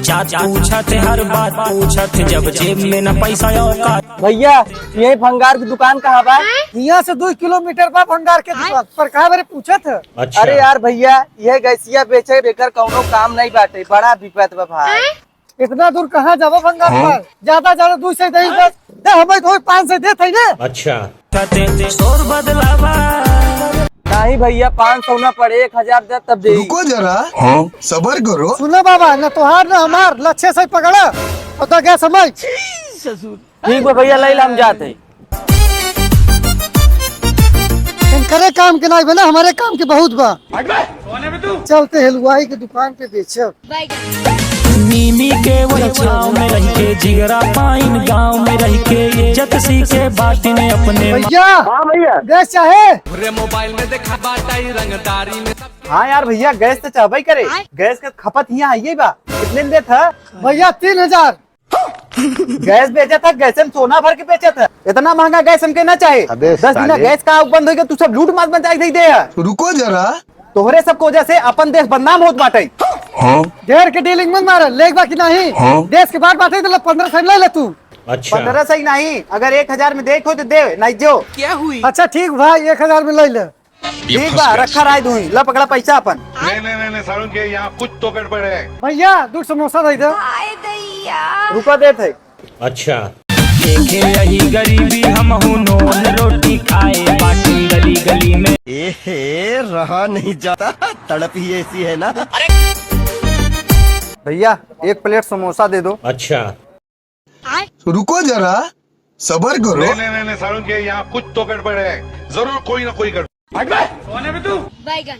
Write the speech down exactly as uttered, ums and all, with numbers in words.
जात पूछत, हर बात पूछत, जब जेब में न पैसा औकात। भैया, यही भंगार की दुकान कहाँ बा? यहाँ से दो किलोमीटर बा भंगार के दुकान, पर कहाँ बरे पूछत है? अच्छा। अरे यार भैया, यह गैसिया बेचे, बेकर कौनो काम नहीं बाटे, बड़ा विपत बा भाई। इतना दूर कहाँ जाबो भंगार हाँ? पर? ज्यादा ज्यादा दो सौ दे बस, दे हमें तो पाँच सौ देत है ना। अच्छा। खाते शोर बदलावा। नहीं भैया, पाँच सौ ना पड़े, एक हजार दे तब दे। रुको जरा, हाँ? सबर करो। सुनो बाबा, न तोहार न हमार, लच्छे से पकड़ा और तो गैस हमार। ठीक बा भैया, लइल हम जात है। इनकरे काम के नहीं बना, हमारे काम के बहुत बा। चलते हलवाई के दुकान पे बेचब। नीमी के वही छाँव में रह के, जिगरा पाइन गाँव में रह के, इज्जत सीखे बाटिन अपने। भैया, हाँ भैया। गैस चाहे? रे मोबाइल में देखा बाटाई रंगदारी में सब। हाँ यार भैया, गैस तो चाहबे करे। गैस का खपत हियाँ आइए बा। कितने में देत है? भैया, तीन हजार। गैस बेचत है, गैस में सोना भर के बेचत है। इतना महंगा गैस हमके ना चाहे। अबे दस दिन साले। गैस का बंद होइगा, तू सब लूट मार मचाई दे है। रुको जरा। तोहरे सब के वजह से अपन देश बदनाम होत बाटे। हाँ? ढेर के डीलिंग मत मार, लेक बा कि नहीं? हाँ? देश के बात बाटे तो पन्द्रह सौ ले ले तू। अच्छा। पन्द्रह सौ नहीं, अगर एक हजार में देख हो तो दे, नहीं जो। क्या हुई? अच्छा ठीक भाई, एक हजार में ले ले। ठीक बा, रखा राय दूँ, ला पकड़ा पैसा अपन। नहीं, नहीं, नहीं, नहीं, सारुण के यहाँ कुछ तो गड़बड़ है। भैया, दो समोसा दे दो। हाय दैया। रुका देत है। अच्छा। देखे यही गरीबी, हमहू नोन रोटी खाए बाटिन गली गली में। ए हे, रहा नहीं जाता, तड़प ही ऐसी है ना। भैया, एक प्लेट समोसा दे दो। अच्छा। रुको जरा, सबर करो। नहीं, नहीं, नहीं, नहीं, सारुण के यहाँ कुछ तो गड़बड़ है, जरूर कोई ना कोई गड़बड़। बैगन।